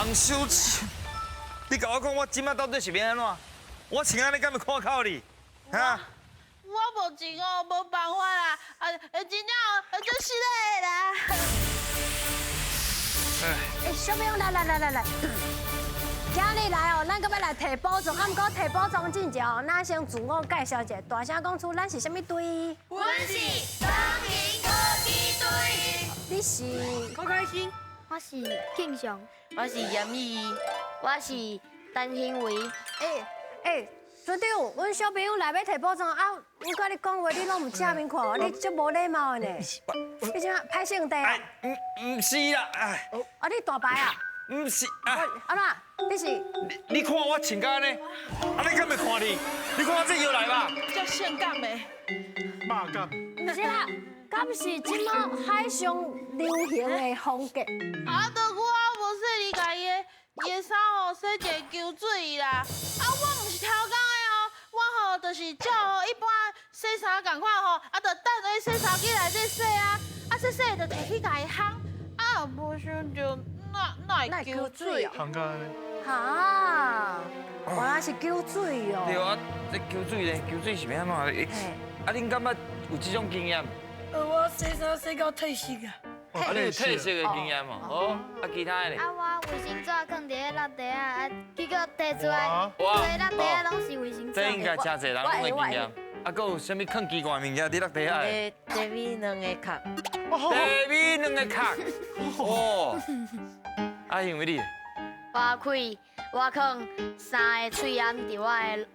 洪秀柱，你共我講，我這馬到底是欲按怎？我穿按呢敢會看口你？哈？我目前哦無辦法啦，啊，真正哦，做失禮啦。欸，小朋友來來來來來，今日來哦，咱閣欲來提寶藏，啊，毋過提寶藏進前哦，咱先自我介紹一下，大聲講出咱是啥物隊？阮是雙贏科技隊。你是？好開心。我是慶祥，我是嚴怡，我是陳興偉。欸欸，船長，阮小朋友來欲提寶藏啊，阮佮你講話，你攏毋正面看，你足無禮貌的呢。你這歹性地啊？毋毋是啦，哎。啊，你大牌啊？毋是啊。啊怎？你是？你看我穿甲按呢，啊你敢袂看你？你看我這藥來吧？足性感的。肉感。毋是啦，敢是這馬海上流行的風格？啊，著我無細膩共伊的伊的衫吼洗一個搝水啦。啊，我毋是偷工的哦，我吼就是照吼一般洗衫仝款吼，啊，就等彼洗衫機內底洗啊，啊洗洗就提去共伊烘，啊，無想著哪哪會搝水？烘甲按呢？哈，原來是搝水哦。對啊，這搝水咧，搝水是欲按怎？啊，恁感覺有這種經驗？我洗衫洗到褪色啊。啊，你有褪色的經驗哦。哦，啊，其他的咧？啊，我衛生紙囥佇咧落地仔，啊，結果提出來，規落地仔攏是衛生紙。這應該誠濟人攏的經驗。啊，閣有啥物囥奇怪物件佇落地仔？茶米兩个殼。茶米兩個殼。哦。啊，因為你？我開，我囥三个喙罨佇我的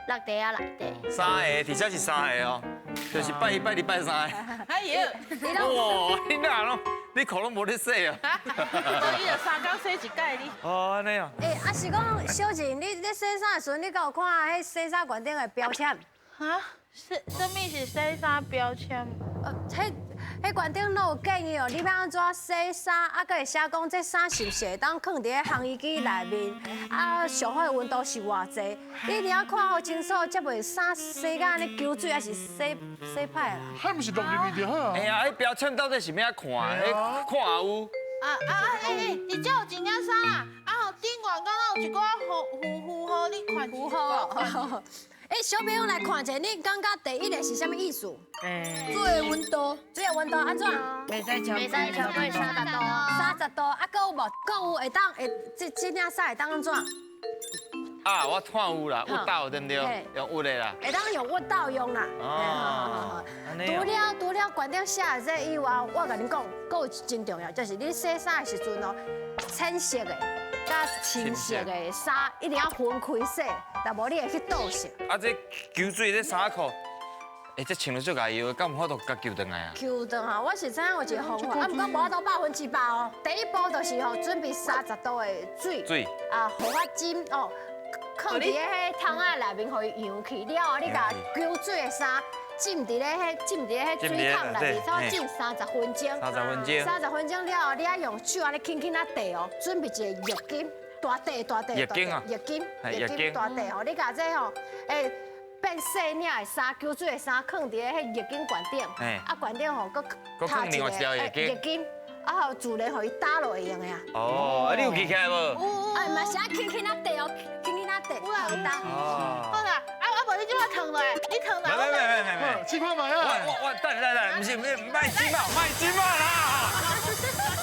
落地仔內底。三個，而且是三個哦，就是拜一、拜二、拜三個。哎呦！哇，你哪攏，你褲攏無咧洗啊？伊就三工洗一擺你。哦，按呢哦。欸，啊是講小靜，你咧洗衫的時陣，你敢有看彼洗衫罐頂的標籤？哈？啥物是洗衫標籤？彼彼罐頂攏有建議哦，你欲按怎洗衫，啊，閣會寫講這衫是毋是會當囥佇咧烘衣機內面，啊，上好的溫度是偌濟，你一定要看好清楚，才袂衫洗甲按呢搝水，還是洗洗歹啦。彼毋是落入去就好啊。哎呀，彼標籤到底是欲按怎看？彼看也有。啊啊啊！欸欸，佇遮有一領衫啦，啊吼，頂懸敢若有一寡糊糊糊，你看糊糊。欸，小朋友來看一下，你感覺第一个是啥物意思？水的溫度，水的溫度按怎？袂使超袂使超過30度。30度，啊，閣有無？閣有會當會這這領衫會當按怎？啊，我看有啦，鬱斗對毋對？用鬱的啦。會當用鬱斗用啦。哦。除了罐頂寫的這以外，我共恁講，閣有真重要，就是你洗衫的時陣哦，淺色的佮深色的衫一定要分開洗，若無你會去倒色。啊，這搝水這衫褲，欸，這穿了足𠢕藥，敢有法度共搝轉來啊？搝轉啊！我是知影有一个方法，啊，毋過無法度100%哦。第一步就是吼，準備三十度的水，水啊，予我浸哦，囥佇咧彼桶仔內面，予伊溶去了後，你共搝水的衫浸佇咧彼浸佇咧彼水桶內面，差不多浸三十分鐘。三十分鐘。三十分鐘了後，你愛用手按呢輕輕仔硩哦，準備一个浴巾，大塊大塊。浴巾啊。浴巾，浴巾大塊吼，你共這吼，欸，變細領的衫、搝水的衫，囥佇咧彼浴巾罐頂，啊罐頂吼，閣囥另外一條浴巾，浴巾，啊予自然予伊打落會用的啊。哦，啊你有記起來無？有。哎，嘛是愛輕輕仔硩哦，輕輕仔硩，予伊打。哦。好啦，啊啊無你這馬褪落來，你褪落來。沒沒沒沒沒，試看覓啊！我我等等等，毋是毋是，莫這馬，莫這馬啦！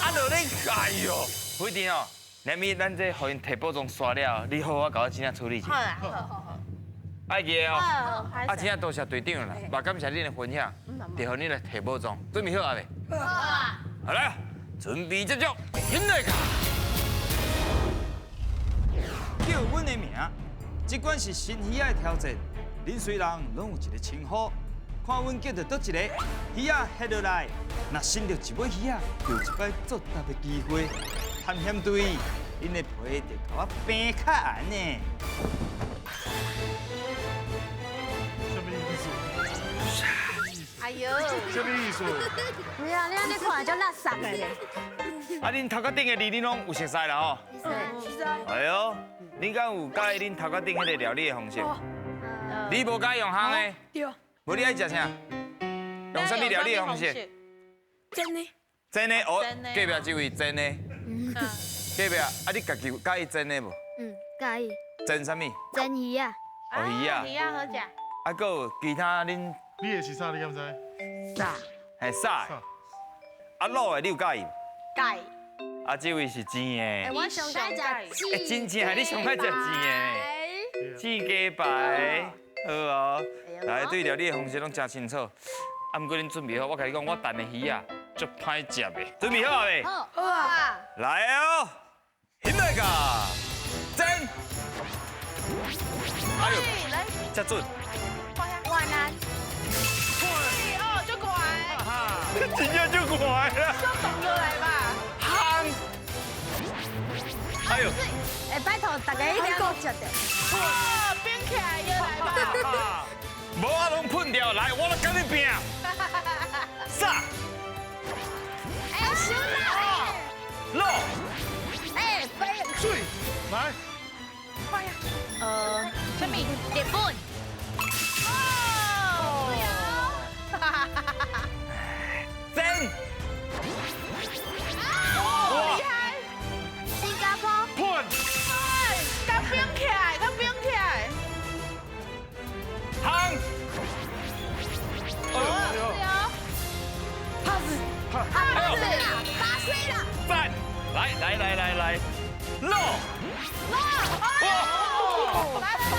啊，著你，哎喲，不一定哦。連咪咱這予𪜶提寶藏刷了，你好好共我真正處理一下。好啦，好好好。愛記得哦。啊，真正多謝隊長啦，嘛感謝恁的分享，就予恁來提寶藏，準備好啊未？好啊。好來，準備結束，起來卡。叫阮的名，這款是新魚仔的挑戰。恁雖人攏有一个稱呼，看阮叫著佗一個魚仔翕落來，若伸著一尾魚仔，就有一擺作答的機會。探險隊，恁的皮就共我平較硬呢。啥物意思？哎呦，啥物意思？毋是啊，你按呢看足垃圾的咧。啊，恁頭殼頂的字恁攏有熟似啦吼？熟似。哎喲，恁敢有佮意恁頭殼頂彼個料理的方式？你無佮意用烘的？對。無你愛食啥？用啥物料理的方式？煎的。煎的哦，隔壁這位煎的。隔壁啊，你家己有佮意煎的无？嗯，佮意。煎啥物？煎鱼仔。哦，鱼仔。鱼仔好食。啊，阁有其他恁？你的是啥？你敢知？啥？嘿，啥？啊，卤的你有佮意？佮意。啊，这位是煎的。我上爱食煎。真正你上爱食煎的。煎鸡排，好哦。来，对料理的方式拢真清楚。啊，毋过恁准备好，我共你讲，我等的鱼仔足歹食的。准备好啊未？好。好啊。来哦，起来个，煎。哎呦，这准。越南。哦，足快。真正足快啦。足动落来吧。烘。哎呦。哎，拜托大家一定要食著。哇，变起来又来吧。无啊，拢喷掉，来，我来共你拼。杀。哎，小辣。落。哎，飞。水，来。什么？日本。哦。真。哇，厉害。新加坡。喷。哎，佮冰起来，佮冰起来。烘。哎呦。pass。 pass 啦，巴西啦。赞。来来来来来，落。落。来来来，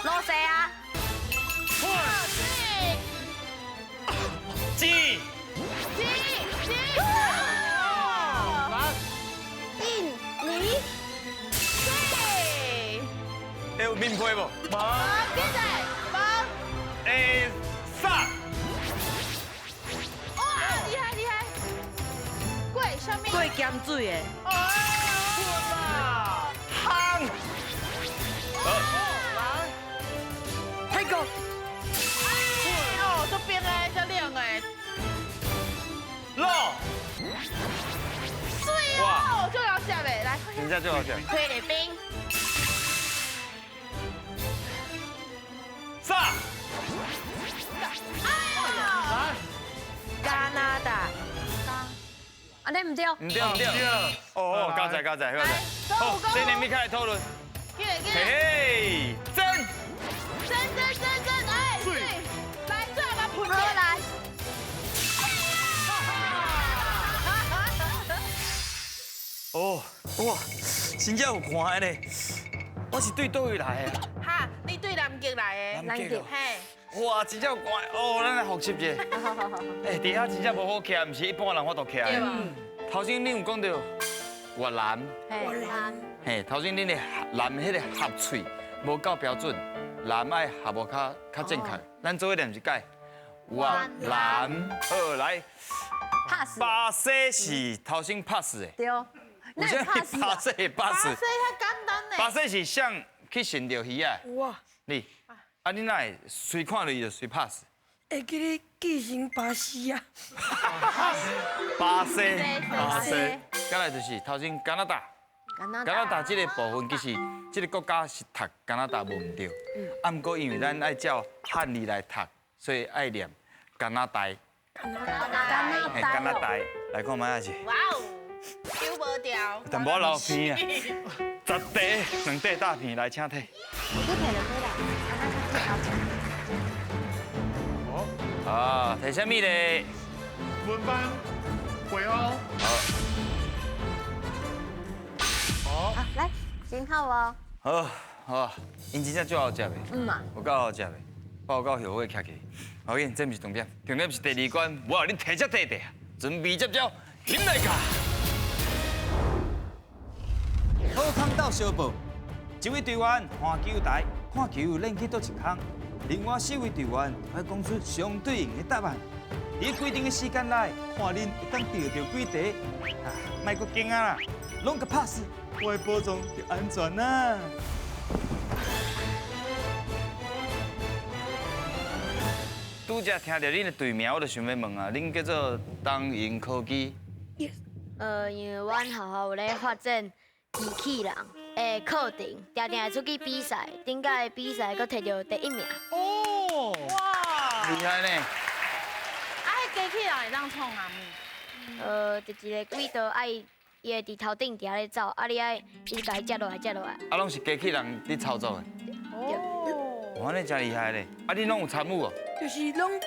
罗西亚。鸡。鸡鸡。来。印尼。对。哎，有面批无？无。记者，无。哎，杀。哇，厉害厉害。过啥物？过咸水的。哦。烘。来。泰国。哦，这冰的，这冷的。落。水哦，最好食的，来。真正最好食。菲律宾。杀。来。加拿大。啊，你毋对。毋对毋对。哦哦，加载加载加载。好，这两边开始讨论。起来起来。嘿嘿，真。真真真真，哎，水。来，最后来喷荷兰。哦，哇，真正有寒的呢。我是对佗位来的？哈，你对南极来的。南极。嘿。哇，真正有寒哦，咱来复习一下。好好好。哎，伫遐真正无好徛，毋是一般人法度徛的。头先恁有讲到越南。越南。嘿，头先恁的南彼个合喙无够标准，南爱合无较较正确。咱做伙念一摆。越南。好，来。 pass。巴西是头先 pass 的。对。为啥物巴西会 pass？巴西较简单呢。巴西是谁去寻著鱼仔？我。你，啊，你哪会随看著伊就随 pass？会记你继承巴西啊。巴西，巴西。再来就是头先加拿大。加拿大这个部分其实这个国家是读加拿大无毋对，啊，毋过因为咱爱照汉字来读，所以爱念加拿大。加拿大。加拿大，来看觅仔是。哇哦，丢无掉。淡薄流鼻啊，10块2块大片来，请提。你提就好啦，好。啊，提啥物咧？文班，回欧。好。好，来，真好哦。好，好，𪜶真正足好食的。嗯嘛。有够好食的，我有够后悔徛起。好紧，这毋是重点，重点是第二关，我予恁提这提提，准备接招，起来卡。好康斗相报，一位队员换球台，看球练去佗一空，另外4位队员爱讲出相对应的答案。伫规定的时间内，看恁会当钓著几题。啊，莫阁惊啊啦，拢共拍死，我的宝藏就安全啦。拄才听著恁的队名，我就想欲问啊，恁叫做东瀛科技？因为阮学校有咧发展机器人的课程，定定会出去比赛，顶届比赛阁摕著第1名。哦，哇，厉害呢！啊，彼机器人会当创啥物？就一个轨道爱伊會佇頭頂佇遐咧走，啊你愛一直共伊接落來，接落來。啊，攏是機器人佇操作的。哦，哇，你真厲害咧！啊，你攏有參與哦？就是攏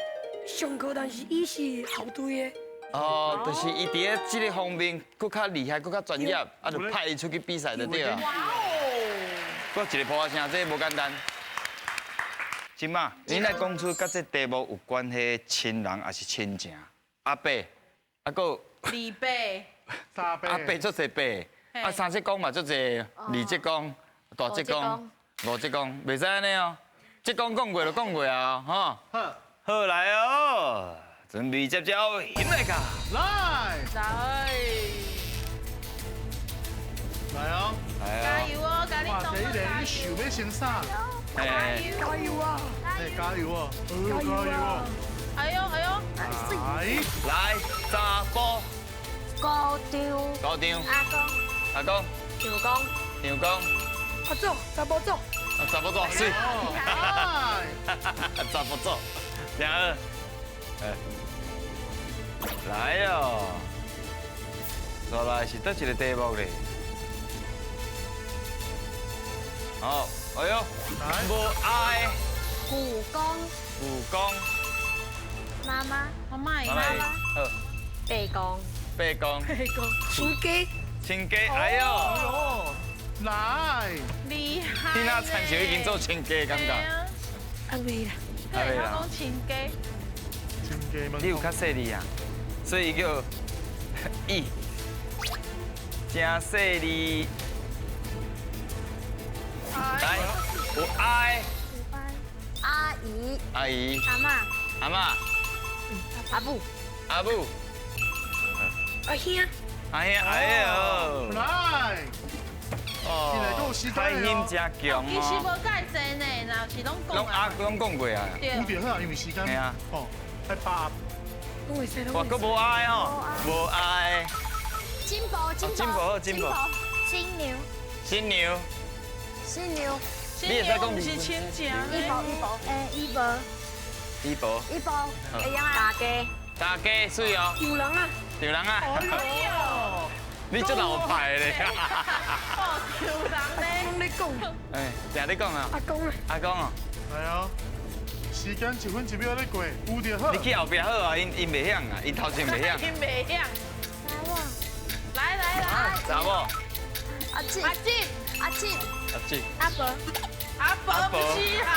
上課，但是伊是校隊的。哦，就是伊佇咧這个方面閣較厲害，閣較專業，啊，就派伊出去比賽就對啊。哇哦！閣一個破聲，這無簡單。這馬，你來講出佮這題目有關係親人抑是親情？阿伯，啊，閣二伯，三伯，阿伯足濟伯，啊三叔公嘛足濟，二叔公、大叔公、五叔公，袂使按呢哦。叔公講過就講過啊，吼。好，好來哦，準備接招，起來噶。來，來，來哦，加油哦，共你哇，同這一個你想欲穿啥？加油加油啊！哎，加油哦！加油哦！哎呦哎呦！來，來，查埔，高中，高中，阿公，阿公，丈公，丈公，阿祖，查埔祖，查埔祖，媠，查埔祖，然後，來哦，落來是佗一个題目咧？好，哎呦，無愛，故宮，故宮，媽媽，媽媽，媽媽，好，伯公，伯公，伯公，親家，親家，哎呦，來，厲害，你若親像已經做親家感覺？阿未啦，阿未啦，講親家，親家，你有較細膩啊，所以叫伊，真細膩。來，有愛，阿姨，阿姨，阿嬤，阿嬤，阿母，阿母，阿兄，阿兄，哎呦，來，哦，开心真強其實無介濟呢，若是攏講啊，攏講過啊，有就好，因為時間，係啊，哦，愛把攏會使，哇，閣無愛哦，無愛，進步，進步，進步好，進步，新娘，新娘。新娘，新娘毋是親情，一包一包，哎，一包，一包，一包，會用啊？大家，大家媠哦，丈人啊，丈人啊，你足老派咧，哦，丈人咧，阿公咧講，哎，定咧講啊，阿公啊，阿公哦，來啊，時間1分1秒咧過，有就好。你去後壁好啊，𪜶袂曉啊，𪜶頭前袂曉。𪜶袂曉。來來來，查某，阿姊，阿姊，阿姊，阿姊，阿伯，阿伯毋是啦，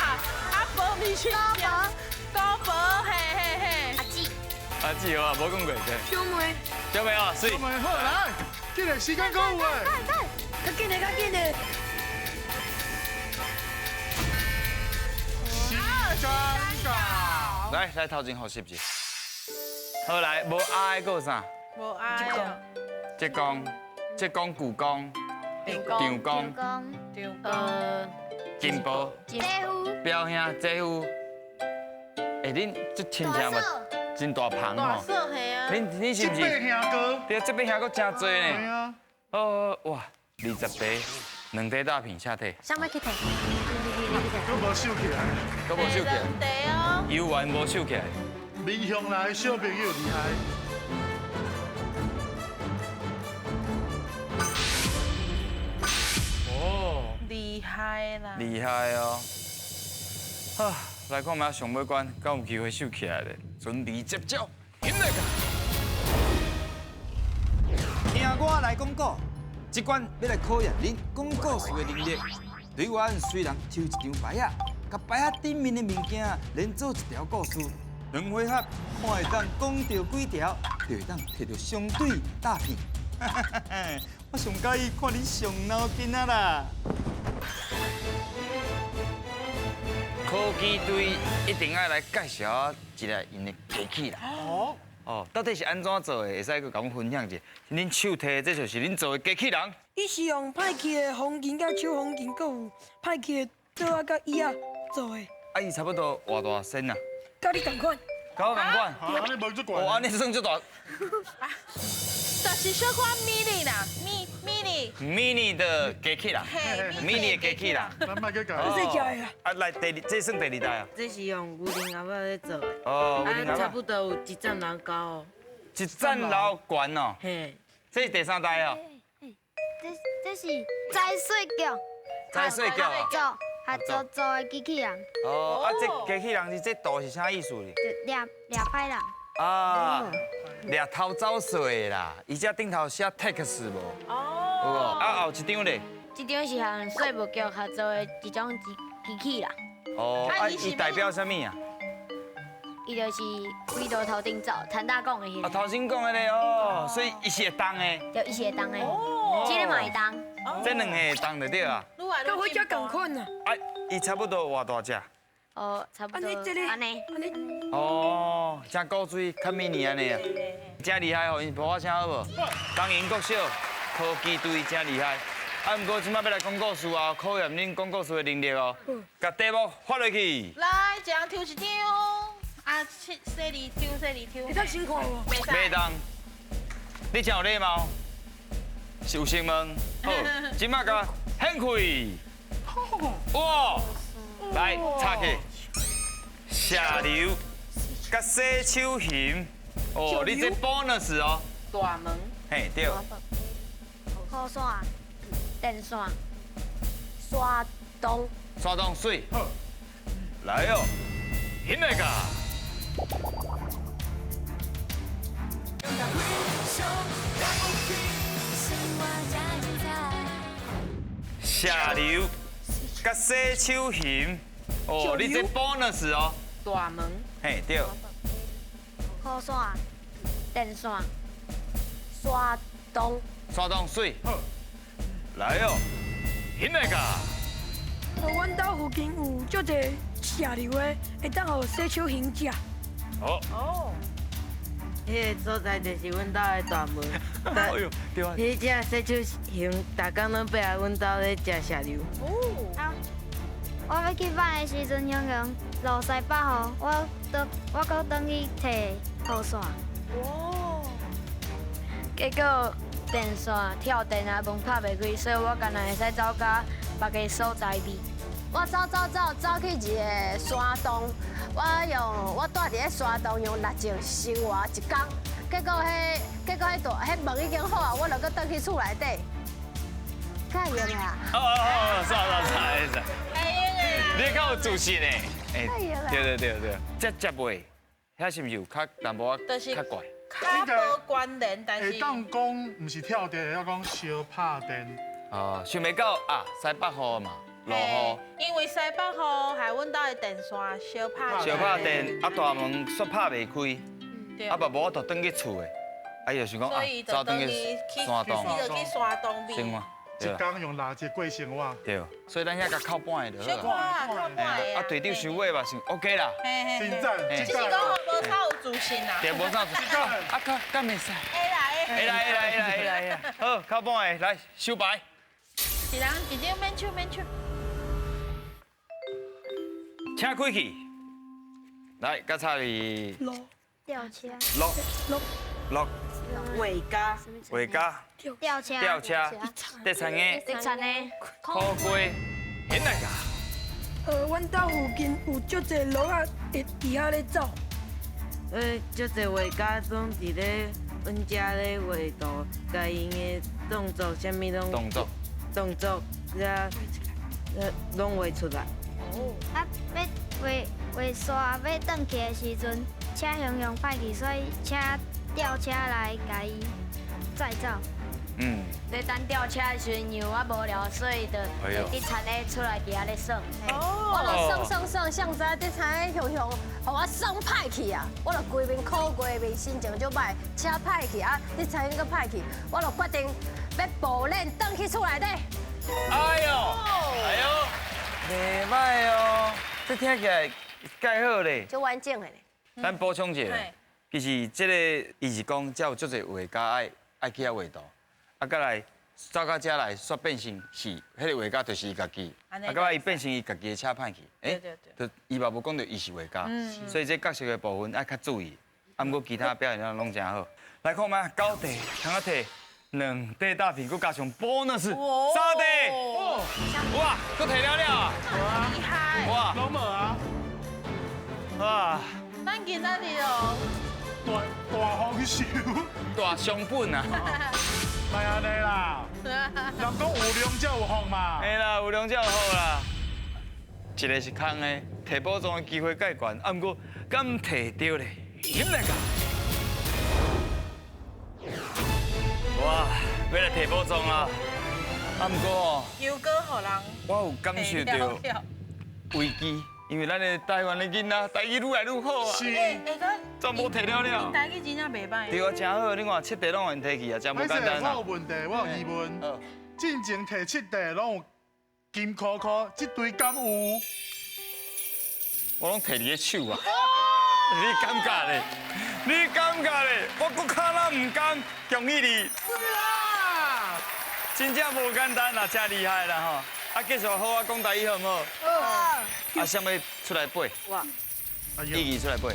阿伯毋是親情，姑婆，嘿嘿嘿，阿姊，阿姊好啊，無講過對。小妹，小妹哦，媠。小妹好來，緊來時間夠有的。較緊的，較緊的。時間到。來來，頭前複習一下。好來，無愛閣有啥？無愛。浙江，浙江故宮。丈公，丈公，金宝，姐夫，表兄，姐夫。哎，恁這親戚嘛，真大棚大吼。嫂嘿啊。恁恁是毋是？這輩兄哥。對，這輩兄哥真濟呢。對啊。哦哇，20块，2块大片下体。啥物去提？阁無收起來。阁無收起來。兩块哦。游完無收起來。民雄來的小朋友厲害。厲害啦！厲害哦！好，來看覓上尾關，敢有機會收起來咧？準備接招，起來！聽我來講古，這關欲來考驗恁講故事的能力。隊員雖然抽一張牌仔，共牌仔頂面的物件連做一條故事，兩回合看會當講著幾條，就會當提著相對大片。我上佮意看恁上腦筋啊啦！科技隊一定愛來介紹一下𪜶的機器啦。哦哦，到底是按怎做的？會使閣共阮分享一下。恁手提的這就是恁做的機器人。伊是用歹去的風琴佮手風琴，閣有歹去的桌仔佮椅仔做的。啊，伊差不多偌大身啊？佮你仝款。佮我仝款。啊，按呢無足懸。哦，按呢算足大。就是小可 mini 啦，mini。 mini 的機器啦，mini 的機器啦。咱莫去共。這食的啦。啊，來第二，這算第二代啊。這是用牛奶盒仔咧做的。哦，牛奶盒。差不多有一層樓高哦。一層樓懸哦。嘿。這是第三代哦。这是摘穗局。摘穗局啊。做，合作做的机器人。哦，啊，这机器人是这图是啥意思哩？就掠掠歹人。啊，掠偷走税的啦，伊这顶头写 tax 无？哦。有无？啊，后一张咧？这张是和税务局合作的一种机器人。哦，啊，伊代表啥物啊？伊就是规路头顶走，陈大讲的彼个。啊，头先讲的个哦，所以伊是会动的。对，伊是会动的。哦。这个嘛会动。这两个会动就对啊。佮火车仝款啊。啊，伊差不多偌大只？哦，差不多。按呢。哦，真古锥，较迷你按呢啊。真厉害哦，𪜶婆仔声好无？东营国小科技队真厉害。啊，毋过这摆欲来讲故事啊，考验恁讲故事的能力哦。共题目发落去。来，一人抽一张。啊，细字抽，细字抽。会当先看无？袂当。你真有礼貌，是有先问。好，这摆共掀开。哇！来，插去。下流，佮洗手熊。哦，你这 bonus 哦。大门。嘿，对。雨伞，电线，山洞。山洞水。来哦，掀来个。下流，佮洗手熊。哦，你这 bonus 哦。大门。嘿，对。雨伞，电线，山洞。山洞水。来哦，掀来个。阮兜附近有足济下流的，会当予洗手熊食。哦。哦。彼个所在就是阮兜的大门。哎呦，对啊。彼只洗手熊，逐工拢爬来阮兜咧食石榴。哦。啊，我欲去放的时阵，雄雄落西北雨，我阁转去提雨伞。哦。结果电线跳电啊，门拍袂开，所以我干焦会使走到别个所在去。我走走走走去一个山洞，我蹛伫咧山洞用蜡烛生活一工，结果彼大彼门已经好啊，我就阁转去厝内底。较会用的啊！哦哦哦，煞煞煞，会使。会用的啦。你较有自信呢？哎，对对对对，这接袂，遐是毋是有较淡薄仔较怪？较无关联，但是会当讲毋是跳电，会当讲相拍电。哦，想袂到啊，西北雨嘛。落雨，因为西北雨害阮兜的电线相拍，相拍电，啊大门煞拍袂开，啊嘛无法度转去厝的，啊伊就想讲啊，走转去山洞，伊就去山洞边。生活，一工用蜡烛过生活。对，所以咱遐共扣半个就好啊。扣半个。啊，队长收尾嘛是 OK 啦。真赞，只是讲吼无啥有自信啦。对，无啥自信。啊，敢袂使？会啦会啦会啦会啦会啦会啦。好，扣半个来收牌。一人一张免抢免抢。车开去，来，佮插去。落。吊车。落。落。画家。画家。吊车。吊车。德餐的。德餐的。苦瓜。显来个。阮兜附近有足济骡仔会伫遐咧走。足济画家总伫咧阮遮咧画图，共𪜶的动作啥物拢。动作。动作，了，拢画出来。啊，欲画画煞欲转去的时阵，车雄雄歹去，所以请吊车来共伊载走。嗯。咧等吊车的时阵，因为我无聊，所以就伫田咧出来伫遐咧耍。哦。我就耍耍耍，谁知伫田咧雄雄，予我耍歹去啊！我就规面苦规面，心情足歹，车歹去啊，伫田阁歹去，我就决定欲步练转去厝内底。哎呦，哎呦，袂䆀哦，这听起来盖好咧，足完整的咧。咱补充一下，其实这个伊是讲，遮有足济画家爱去遐画图，啊，阁来走到遮来，煞变成是彼个画家就是伊家己，啊，阁来伊变成伊家己的车歹去，欸，就伊嘛无讲著伊是画家，所以这角色的部分爱较注意。啊，毋过其他表现拢真好。来看觅九块，通仔摕2块大饼，阁加上 bonus 3块，哇，阁摕了了啊！厉害！哇，拢无啊！哇！咱今仔日哦，大丰收，大双本啊！莫按呢啦，人讲有量才有福嘛。嘿啦，有量才有福啦。一个是空的，提宝藏的机会较悬，啊，毋过敢提著咧？点来个？哇，欲来提宝藏啊！啊，毋过哦，又阁予人，我有感受到危机，因为咱的台湾的囡仔台语愈来愈好啊。是。全部提了了。台语真正袂䆀。对啊，真好，你看七题拢予𪜶提去啊，真无简单啊。我有问题，我有疑问。进前提七题拢有金箍箍，这堆敢有？我拢提你的手啊！你感觉咧？你感觉咧？我阁较哪毋甘，恭喜你！真正无简单啦，真厉害啦吼！啊，继续好好讲台语好毋好？好。啊，啥物出来背？我。意义出来背。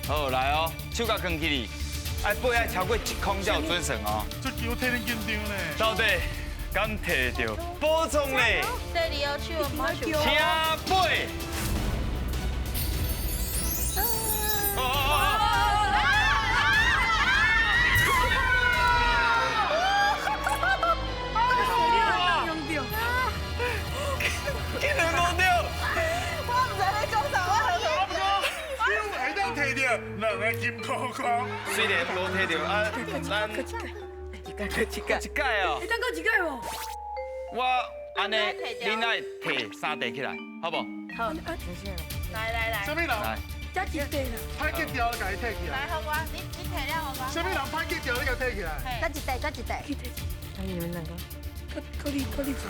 好，来哦，手共囥起哩，爱背爱超过一空才有准算哦。这球替恁紧张呢。到底敢提著宝藏咧？这里有手，请背。竟然无著！我毋知你讲啥，我很你会当提著两个金箍箍。虽然无提著啊，咱一届一届哦。会当阁一届无？我按呢，恁爱提三块起来，好无？好。来来来。啥物人？来。才一块啦。歹结掉，你共伊提起来。来，好我，你提了好我。啥物人歹结掉，你共提起来。阁一块，阁一块。那你们两个？阁你，阁你一块。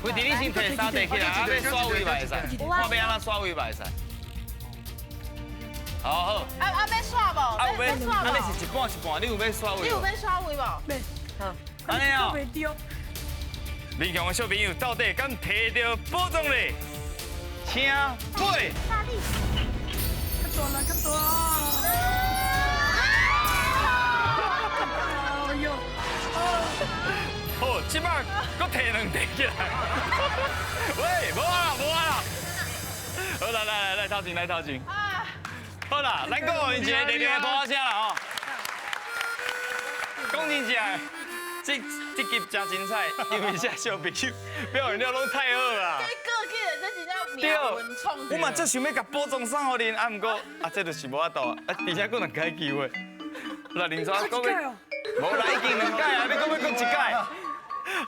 辉弟，你先提三块起来，啊，欲刷位嘛会使，看欲按怎刷位嘛会使。好好。啊啊，欲刷无？啊有欲，按呢是一半一半，你有欲刷位？你有欲刷位无？欲。好。按呢哦。民雄的小朋友到底敢提著宝藏咧？请背。大力。较大啦，较大。哎呦！好，这摆阁提两块起来。喂，无啊，无啊。好，来来来来，头前来头前。好啦，咱阁予𪜶一个热烈的鼓声啦吼。讲真正，这这集真精彩，因为这小朋友表现了拢太好啦。这过去的这真正命运创。我嘛足想欲共宝藏送予恁，啊，毋过啊，这就是无法度啊，而且阁两届机会。来，林总，阁欲，无啦，已经两届啊，你阁欲阁一届。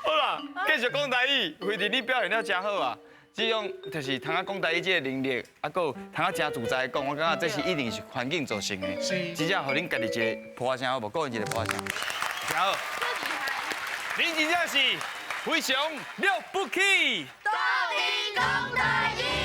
好啦，继续讲台语，辉弟你表现了真好啊！这种就是通仔讲台语这个能力，啊，阁有通仔真自在讲，我感觉这是一定是环境造成的。是。真正予恁家己一个噗仔声好无？个人一个噗仔声。真好。恁真正是非常了不起。斗阵讲台语。